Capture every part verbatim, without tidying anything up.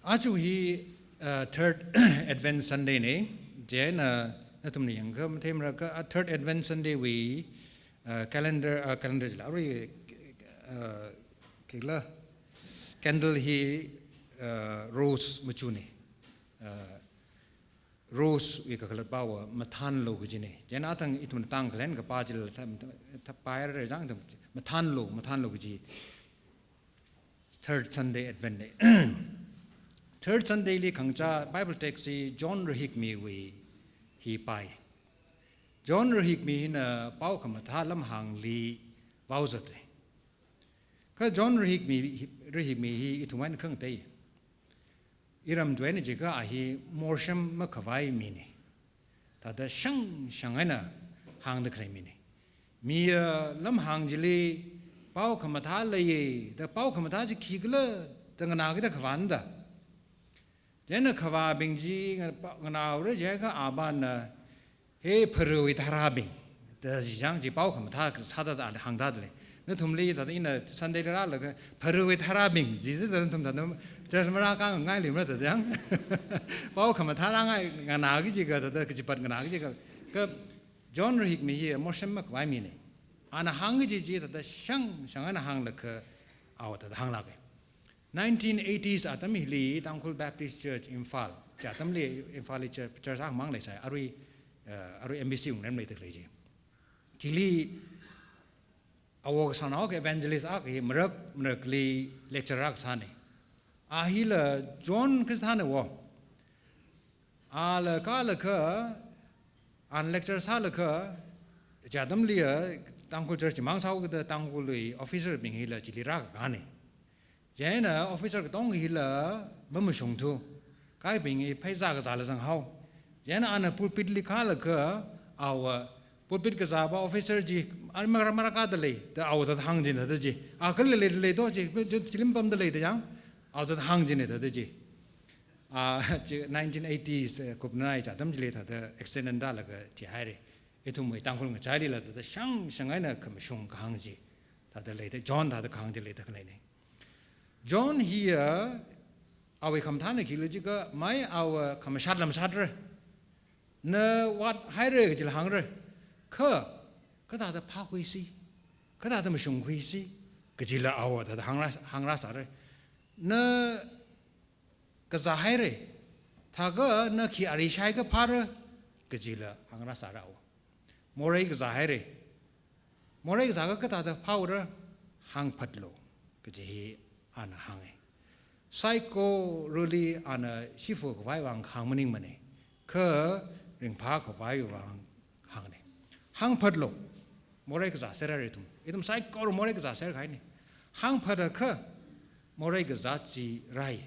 Aja hi, uh, Third Advent Sunday ne. Chieina, uh, nathumna yangkha matheimaraka, uh, Third Advent Sunday wui, uh, calendar, uh, calendar jila, arui, uh, khikhala, candle hi, uh, rose machu ne. Uh, rose wui kakhalat pao va mathānlu kaji ne. Chieina athang ithumna tangkhalen kapā jila tha, tha, tha paira jang ithum mathānlu, mathānlu kaji. Third Sunday Advent ne. Third Sunday li khangachā Bible text hi John rahikmiwui hi pai. John rahikmi hina pao khamathā lamhāngli vaozat e. Kha John rahikmi, rahikmi hi ithum eina khangatei. Iramtui eina jiakha a hi morshim makhavai mi ne. Thāda shang shang eina hāngda khalei mi ne. Mi, uh, lamhāng chili pao khamathā leiya, da pao khamathā chi khikhala da nganākida khavāna da. Chieina khavābing chi nga-, pa-, nganāhaora jiakha avāna, "He pharawui tharābing," da chi jang chi pao khamathā sāda da hāngda lei. Nathumli thāda ina Sunday li rālaga, "Pharawui tharābing," chi chi da nathum thāda church marākāngaili mara da jang. Pao khamathā rāngai nganāki jiakha thāda kachipat nganāki jiakha. Kha John rahikmi hi morshim makhavai mi ne. Ana hāngki kaji chi thāda shang shang eina hānglaga, ava thāda hānglāka. Nineteen eighties atam hili Tangkhul Baptist Church Imphal, chi atamli Imphal li church, church akhamang leisai, arui, uh, arui M B C wungram leida khalei chi. Chili awo kasānao akha evangelist akha hi marak marakli lecture akha sā ne. A hila John kaji thāna wo. Ala kālaga, ana lecture sālaga, chi atamli a Tangkhul church chimang sāhaokida Tangkhulwui officer bing hila chili rākakā ne. Chieina officer katong hila mamashungthu. Kahaibing hi pheisā kazāla zanghao. Chieina ana pulpit li kālaga, ava pulpit kazāva officer chi, "Ana mara mara kāda lei," da ava thāda hāng jina da chi. "A kala lei lei do chi, chili mapamda lei," da jang, ava thāda hāng jina da chi. Ah, chi nineteen eighties, eh, kupnai chi atam chili thāda accident tālaga thihaira. Ithumwui Tangkhul ngachailila thāda shang shang eina khamashung kahāng chi thāda leida, John thāda kahāng chi leida khalei ne. John hi, ah, awui khamathāna khikhala jiakha, mai ava khamashat lamshatra. Na vāthaira kajila hāngra. Kha, kathāda phākhuisi, kathāda mashungkhuisi, kajila ava thāda hāngra, hāngrāsāra. Na kazāhaira, thākha na khi ari shaiakha phāra, kajila hāngrāsāra ava. Morei kazāhaira. Morei kazāakha kathāda phāura, hāngphatlu, kaji hi ana hānga. Saikorali ana shifu khavai vang hāng maningmana, kha ringphā khavai vang hāngna. Hāngphatlu, morei kazāserra ithum. Ithum saikora morei kazāser kahaina. Hāngphatakha morei kazāt chi rāi.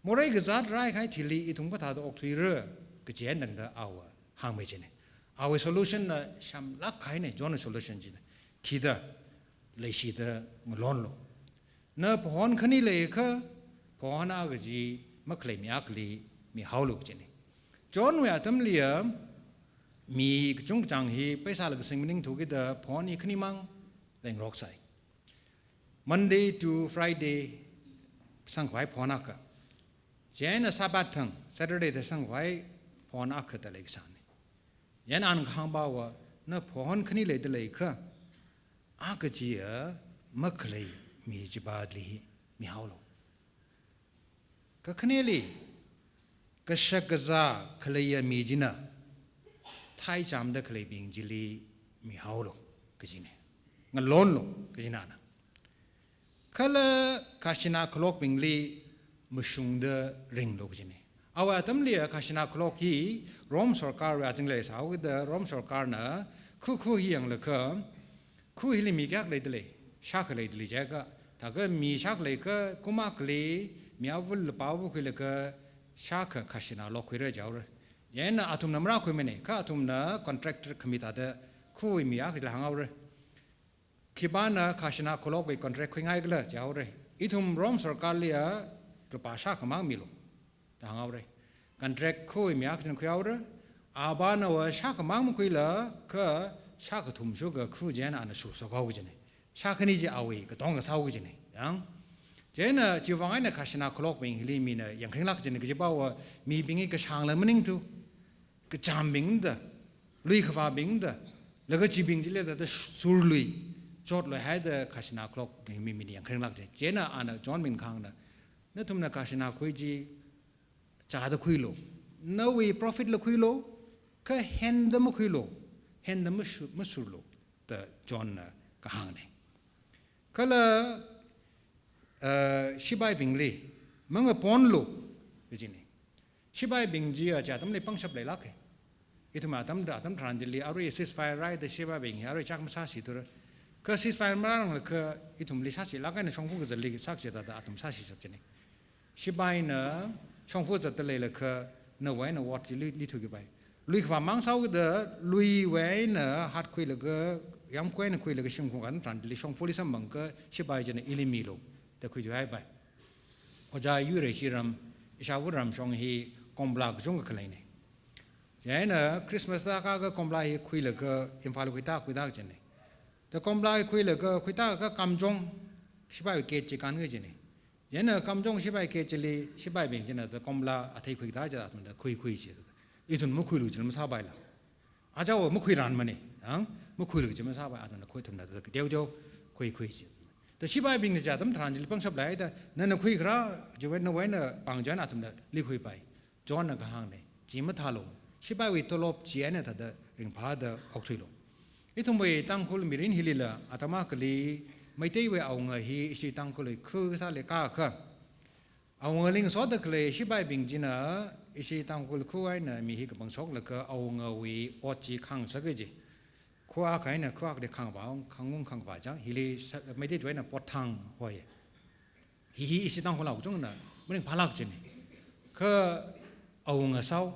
Morei kazāt rāi kahai thili ithum kathāda okthuira, kaji eina tangda ava hāngmei china. Awui solution na shāmlāk kahaina, John wui solution china. Khida, leishida ngalonlu. Na phahon khani leiakha, phahon akha chi makhalei mi akhali mihaolu kajina. John wui atamli a, mi kachungkachāng hi pheisāla kasing maningthukida phahon hi khanimang leingaroksai. Monday to Friday sangkhavai phahon akha. Chieina Sabbath thang, Saturday thang sangkhavai phahon akha da leikasāna. Chieina ana kahāng pao va, na phahon khani leida leiakha, akha chi a makhalei mi chipāli mihaolu. Kakhaneli, kashak kazā khaleiya mi china, thaichāmda khaleibing chili mihaolu, kajina. Ngalonlu, kajina ana. Kala khajana khalokbingli mashungda ringlu, kajina. Awui atamli a khajana khalok hi Rome sorkarwui azingli sāhaokida Rome sorkarna khu khu hi yanglaga, khu hili mi kayākha leida lei, shākha leida lei jiakha, thākha mi shākha leiakha kum akhali mi avula pāva khuilaga shākha khajana lokkhuira jihaora. Chieina athumna marākhuimana, kha athumna contractor khami thāda khu mi akhali hānghaora. Khipāna khajana khalokwui contract khuingaikhala jihaora. Ithum Rome sorkarli a lupā shākhamang milu, da hānghaora. Contract khu mi akhali khuihaora. Avāna va shākhamang makhuila, kha shākha thum shukha khu chieina ana shurshok haowa kajina. Shākhani chi awui katonga sāhaowa kajina. Yang, Chieina chiwui vang eina khajana khalokbing hili mina yangkharinglāk jina, kajiva mibing hi kashāngla maningthu, kachāmbing da, lui khavābing da, laga chibing chili da, da surlui, chotluihaida khajana khalokbing mi, mina yangkharinglāk jina. Chieina ana John bing kahāngna, nathumna khajana khui chi, chāda khuilu. Nawui profit la khuilu, kha henda makhuilu, henda mashu-, masurlu, da John na kahāngna. Kala, uh, sipaibingli mangaponlu, kajina. Sipaibing chi aja atamli pangshap leilāka. Ithum atam da, atam tharan chili arui ceasefire rai da sipaibing hi arui chāk masāshithura. Kha ceasefire marāranglakha ithumli sāshilāk eina shongfa kazatli sāki da, da athum sāshishap jina. Sipaina shongfa zatda leilakha nawui eina ot chi li, lithuipai. Lui khavā mang sāhaoda luiwui eina hatkhuilaga, yamkui eina khuilaga shimkhur khan tharan chili shongfali samphangakha sipai china ili milu da khuithuihaipai. Ojā Yuirei shiram, ishāvā ramshong hi komla kachungkha khaleina. Chieina Christmas akha akha komla hi khuilaga Imphal khuita khuita jina. Da komla hi khuilaga khuita akha Kamjong sipai gate chi kānga jina. Chieina Kamjong sipai gate chili sipaibing china da komla athei khuita jida athumna khuikhui chi. Ithum makhuilu chili masāpaila. Ajawa makhuiranmana, ang makhuilu chi masāpai, athumna khuithumna da teoteo khuikhui chi. Da sipaibingna aja atam tharan chili pangshap leida, nana khuikharā chiwui eina nawui eina pāng chieina athumna likhuipai. John na kahāngna, chi mathālu, sipaiwui tolop chi eina thāda ringphāda okthuilu. Ithumwui Tangkhul mirin hilila atam akhali Meiteiwui awunga hi ishi Tangkhulwui khu kasāli kākha, awungali ngasoda khalei sipaibing china ishi Tangkhul khu eina mi hi kapangshoklaga awungawui ot chi khangasaka ji. Khu akha eina khu akhali khangavā, khangung khangavā chang, hili sa-, Meitei tuina pothang hoi. Hi hi ishi Tangkhul kachungkhana maringphālāk jina. Kha awunga sāhao,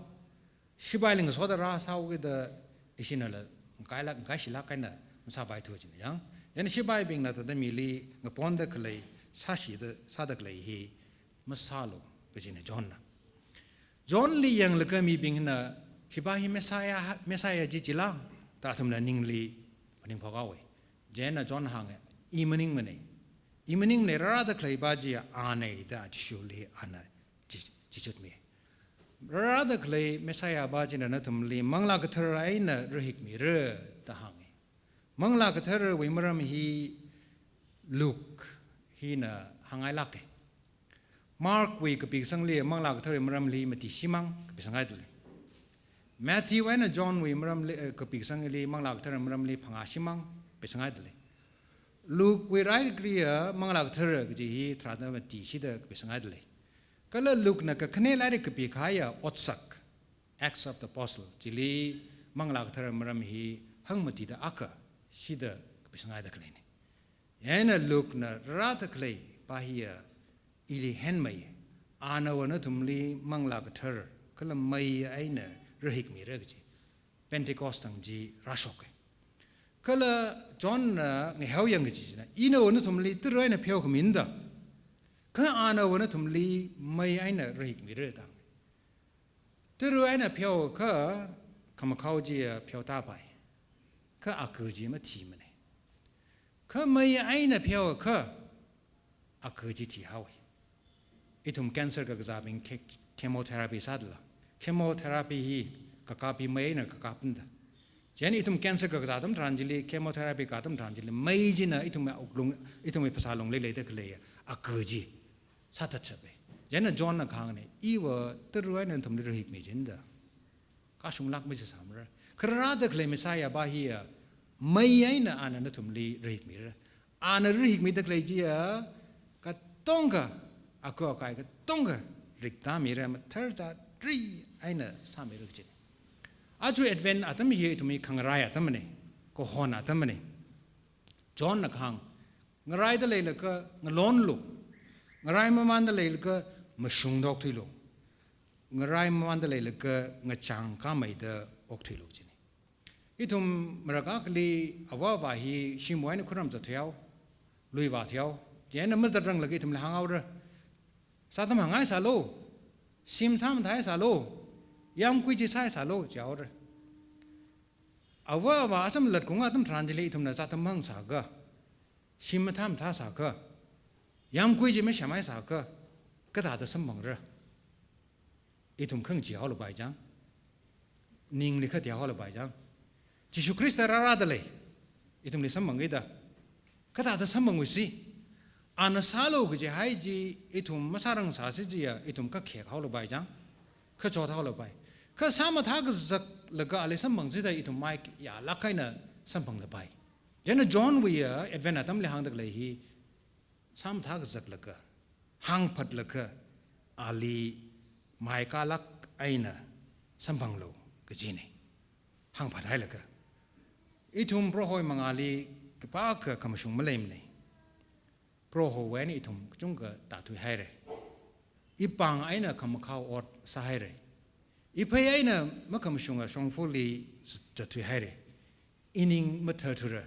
sipaili ngasoda rāsāhaokida ishinala ngakailāk, ngakaishilāk eina masāpaithu jina yang. Chieina sipaibingna thāda mili ngaponda khalei, sāshida, sāda khalei hi masālu, kajina John na. John li yanglaga mibingna, hipa hi Messiah, Messiah chi chila, da athumna ningli phaningphok haowa. Chieina John hānga, i maningmana. I maningmana, rārāda khaleipa chi ana da Jishuli ana chi-, chichutmi. Rārāda khalei Messiah pa china nathumli Manglā Kathara eina rahikmira da hānga. Manglā Katharawui maram hi Luke hina hānghailāka. Markwui kapikasangli Manglā Katharawui maramli mati shimāng kapisanghaida lei. Matthew eina Johnwui maramli, eh, kapikasangli Manglā Kathara maramli phangā shimāng kapisanghaida lei. Lukewui lairik hili Manglā Kathara kaji hi tharāda mati shida kapisanghaida lei. Kala Lukena kakhane lairik kapikahaiya Otsak, Acts of the Apostle, chili Manglā Kathara maram hi hangmatida akha shida kapisanghaida khaleina. Chieina Lukena rārāda khaleipa hiya ili henmei, anava nathumli Manglā Kathara kala mei eina rahikmira kaji. Pentecost thang chi rāshoka. Kala Johnna ngahao yang kaji china, inava nathumli tara eina pheokhami da, kha anava nathumli mei eina rahikmira da. Tara eina pheoakha khamakhao chiya pheotāpai, kha aga chi mathimana. Kha mei eina pheoakha aga chi thihaowa. Ithum cancer kakazābing ke-, chemotherapy sādala, chemotherapy hi kakāpi mei eina kakāpna da. Chieina ithum cancer kakazā atam tharan chili, chemotherapy kā atam tharan chili, mei china ithumwui wuklung, ithumwui phasā lungli leida khalei aga chi sāthatshapa. Chieina Johnna kahāngna, iva tara eina nathumli rahikmi jina da. Kashunglāk masāsāmara. Kha rārāda khalei Messiah pa hiya mei eina ana nathumli rahikmira. Ana rahikmida khalei chiya katonga, aku akai katonga riktāmira, mathar chāri eina sāmira kaji. Aja Advent atam hi ithumwui khangarai atamna, kahon atamna. Johnna kahāng, ngaraida leilakha ngalonlu, ngarai mamānda leilakha mashungda okthuilu, ngarai mamānda leilakha ngachang kameida okthuilu jina. Ithum marākha akhali ava avā hi shimwui eina khuram zatthuihao, lui vāthuihao, chieina mazatranglakha ithumli hānghaora. Sātham hāngngaisālu, shim sāmathāisālu, yāmkui chi sāisālu jihaora. Ava avā asam latkunga atam tharan chili ithumna sātham hāngsāakha, shim mathāmathāsāakha, Yamkui chi mashamhaisākha, kathāda samphangra? Ithum khangachee haolapai chang, ningli khatea haolapai chang, Jishu Khrista rārāda lei, ithumli samphangkida, kathāda samphangwui si? Ana sālu kajihai chi ithum masārangsāsi jiakha, ithum kakhek haolapai chang, kachot haolapai. Kha sāmathā kazaklaga ali samphangsi da ithum maiyālāk eina samphanglapai. Chieina Johnwui ya Advent atamli hāngda khalei hi sāmathā kazaklaga, hāngphatlaga, ali maikālāk eina samphanglu kajina. Hāngphathailaga. Ithum Prohowui mangāli khipākha khamashung maleimana. Prohowui eina ithum kachungkha tāthuihaira. Ipāng eina khamakhao ot sāhaira. Iphei eina makhamashunga shongfali zatthuihaira. Ining mathathura.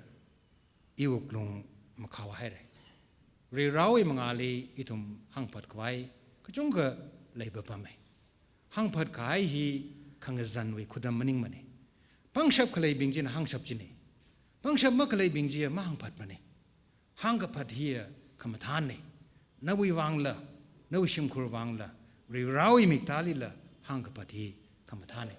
Iwuklung makhaohaira. Varivarāwui mangāli ithum hāngphatkhavai kachungkha leipapama. Hāngphatkahai hi khangazanwui khudam maningmana. Pangshap khaleibing china hāngshap china. Pangshap makhaleibing chiya mahāngphatmana. Hāngkaphat hiya khamathāna. Nawui vangla, nawui shimkhur vangla, Varivarāwui miktālila hāngkaphat hi khamathāna.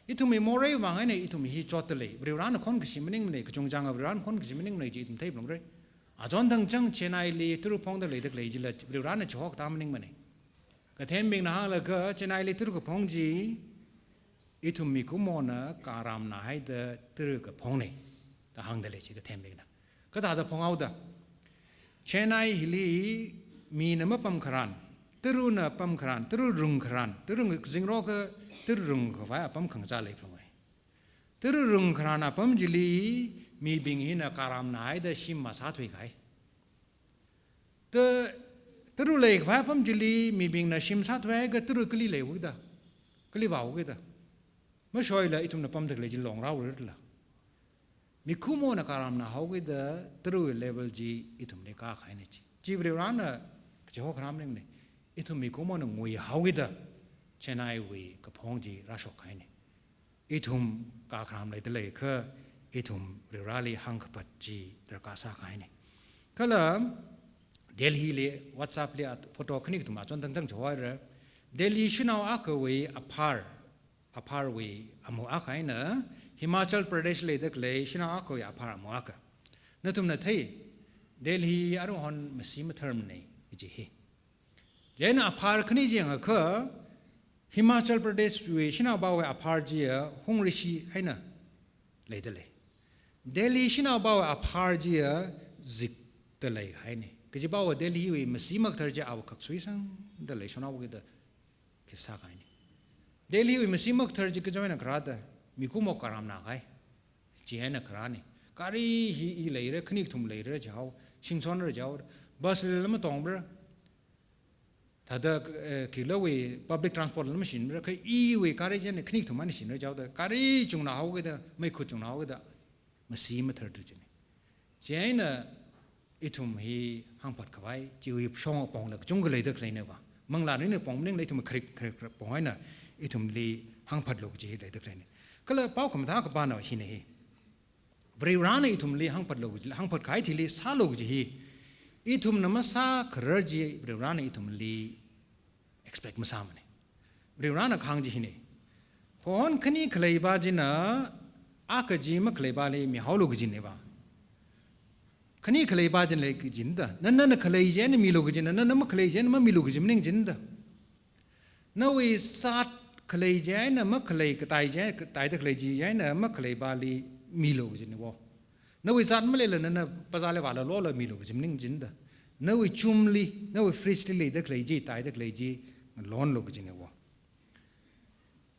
Ithumwui morei vang eina ithum hi chotda lei. Varivarāna khonkashi maningmana, kachungchanga Varivarāna khonkashi maningmana chi ithum theiphalungra. Achon thangchang Chennai li tara phongda leida khalei chila Varivarāna chihokta maningmana. Kathembingna hānglaga Chennai li tara kaphong chi ithum mikumona karamnahaida tara kaphongna da hāngda lei chi kathembingna. Kathāda phonghaoda? Chennai hili mina mapamkharan, tarana pamkharan, tara rungkharan, tara zingrokha tara rungkhavai apam khangachā leiphalunga. Tara rungkharan apam chili mibing hina karamnahaida shim masāthuikahai. Ta, tara leikhavai apam chili mibingna shim sāthuihaiakha tara kali leikida, kali vākida? Mashoila ithumna pamda khalei chi longrāhaorala. Mikumona karamnahaokida tarawui level chi ithumli kākahaina chi. Chi Varivarāna kachihokharam maningmana. Ithum mikumona nguihaokida Chennaiwui kaphong chi rāshokkahaina. Ithum kakharam leida leiakha, ithum Varivarāli hāngkaphat chi darkar sākahaina. Kala Delhi li WhatsApp li at-, photo khani kathum achon thangchang chihoira. Delhi shanao akhawui aphar, apharwui amu akha eina Himachal Pradesh leida khalei shanao akhawui aphar amu akha. Nathumna thei, Delhi aruihon masi matharmana kaji hi. Chieina aphar khani chi yangakha, Himachal Pradeshwui shanaopawui aphar chiya hungrishi eina leida lei. Delhi shanaopawui aphar chiya zikda leihaina. Kajipava Delhiwui masi makathar chi awui khaksui sangda leishonaokida khi sākahaina. Delhiwui masi makathar chi kachon eina kharāda, mikumo karamnakahai chi eina kharāna. Gari hi i leira, khani kathum leira chihao, shingshonra chihao, bus lila matongra, thāda, eh, khilawui public transport lila mashinra, kha iwui gari chieina khani kathum eina shinra chihaoda, gari chungnahaokida, meikhut chungnahaokida, masi matharda china. Chieina ithum hi hāngphatkhavai chiwui shong apongla kachungkha leida khaleina va. Manglā eina pong maningla ithum kharik kharik pong eina ithumli hāngphatlu kaji hi leida khaleina. Kala pao khamathā kapāna hina hi. Varivarāna ithumli hāngphatlu kaji, hāngphatkahai thili sālu kaji hi, ithumna masākharar chi Varivarāna ithumli expect masāmana. Varivarāna kahāng chi hina. Phahon khani khaleipa china akha chi makhaleipa li mihaolu kajina va. Khani khaleipa china lei kajina da. Nana, nana khalei chi eina milu kajina, nana makhalei chi eina mamilu kaji maning jina da. Nawui zat khalei chi eina makhalei katai chi, kataida khalei chi eina makhaleipa li milu kajina wo. Nawui zat maleila nana bazar li vālalola milu kaji maning jina da. Nawui chumli, nawui fridge li leida khalei chi, taida khalei chi ngalonlu kajina wo.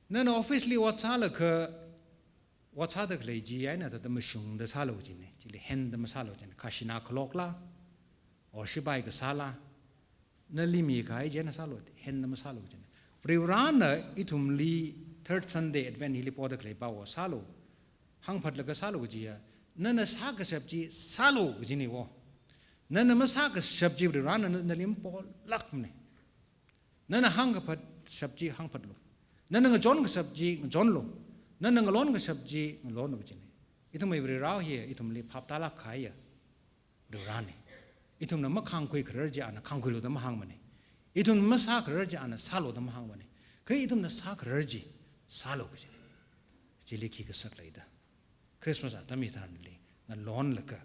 Nana office li ot sālaga, ot sāda khalei chi eina thāda mashungda sālu kajina, chili henda masālu kajina, khashina khalokla, or shipai kasāla, nali mikahai chi eina sālu, henda masālu kajina. Varivarāna ithumli third Sunday Advent hili poda khaleipa wo sālu, hāngphatlaga sālu kajiya, nana sākashap chi sālu kajina wo. Nana masākashap chi Varivarāna na-, nali mapolākmana. Nana hāngkaphat shap chi hāngphatlu. Nana ngachonkashap chi ngachonlu. Nana ngalonkashap chi ngalonlu kajina. Ithumwui Varivarā hi ithumli phaptālāk kahaiya Varivarāna. Ithumna makhangkhui kharar chi ana khangkhuilu da mahāngmana. Ithumna masākharar chi ana sālu da mahāngmana. Kha ithumna sākharar chi sālu kaji. Chili khi kasak leida. Christmas atam hitharanli ngalonlaga,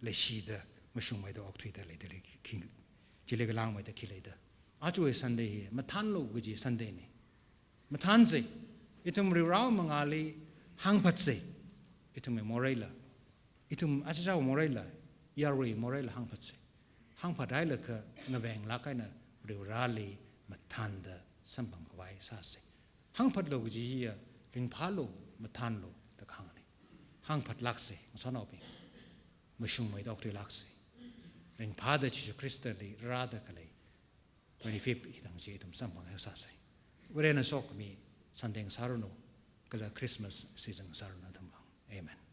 leishida, mashungmeida okthuida leida lei khi, chili kalāngmeida khi leida. Aja Sunday hi mathānlu kaji Sunday na. Mathānsei, ithum Varivarāwui mangāli hāngphatsei, ithumwui moreila, ithum achichāwui moreila, yarui moreila hāngphatsei. Hāngphathailaga ngavenglāk eina Varivarāli mathānda samphang khavai sāsei. Hāngphatlu kaji hiya ringphālu, mathānlu da kahāngna. Hāngphatlāksei, ngasotnaobing. Mashungmeida okthuilāksei. Ringphāda Jishu Khristali rāda khalei twenty-fifth hi thang chi ithum samphang haosāsei. Varena sokhami Sunday ngasāranu, kala Christmas season ngasāranu nathum vang. Amen.